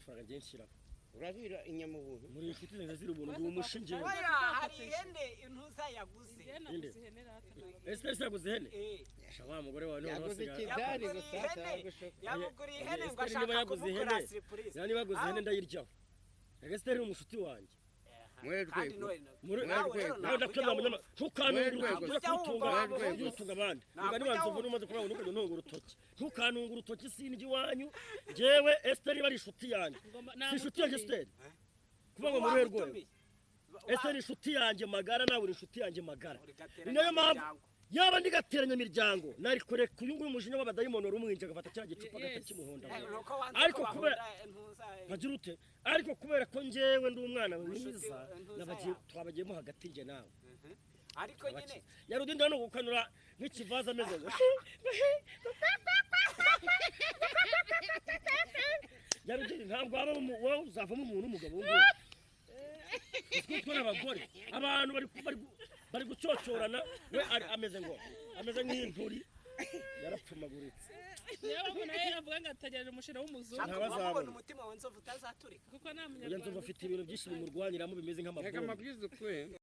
Amafaranga ngiye nshyiraho. Urarira inyama ubuntu. Muri inshuti zanjye ziri ubuntu, ndi umushinge. Oya, hari ihene intuza yaguze. Njye naguze ihene rata ntabwo. Ese se yaguze ihene? Eh. Sha, wa mugore wawe niwe Yaguze wasigaye. ikidari Yamuguriye gusa ihene. atagushoka. Yamuguriye ihene ngo Esther niba ashaka yaguze kumukora ihene, surprise. niba yaguze ihene ndayiryaho. Esiteri ni umushuti wanjye. Muri Kandi rwego. none Muri nawe rero nawe ntabwo ndakwemera ujya munyama, wumva. ntukantunge Muri urutoki, rwego. ujye kurutunga Ntabwo ujye ujya urutunga abandi. Ntabwo Niba ujya nibanza wumva. uvune umaze kuvuga ngo ntukajye untunga urutoki, ntukantunge urutoki, sindya iwanyu. Njyewe Esiteri iba ari inshuti yanjye. Ngomba Si inshuti yanjye namutumiye. Esiteri kuvuga ngo muri rwego. Wamutumiye. Esiteri ni inshuti yanjye magara, nawe uri inshuti yanjye magara. Uri gateranya Ni nayo mpamvu imiryango. yaba ndi gateranya imiryango, nari kureka uyu nguyu umujinya w'abadayimoni wari umwinji agafata cya gicupa Yes. agahita kimuhonda. Eh, nuko wanze Ariko ko bahunda intuza, nkagira ute? Ariko kubera ko njyewe ndi umwana Inshuti, mwiza, intuza nabagiye yawe. twabagiyemo hagati njye nawe. Ariko nyine Nyarudinda no gukanura nk'ikivaza ameze ngo Nyarudinda ntabwo waba wowe uzavamo umuntu w'umugabo w'umugore. Twe n'abagore abantu bari gucyocorana, we ameze ngo ameze nk'inturi yarapfumaguritse. Niyo mpamvu nawe avuga ngo ategereje umushira w'umuzungu. Shaka Ntabazabona. wamubona umutima wa nzovu utazaturika. Kuko nta Oya, munyarwanda. nzumva afite ibintu byinshi bimurwaniramo bimeze Reka nk'amabombe. amabwiriza ukuri.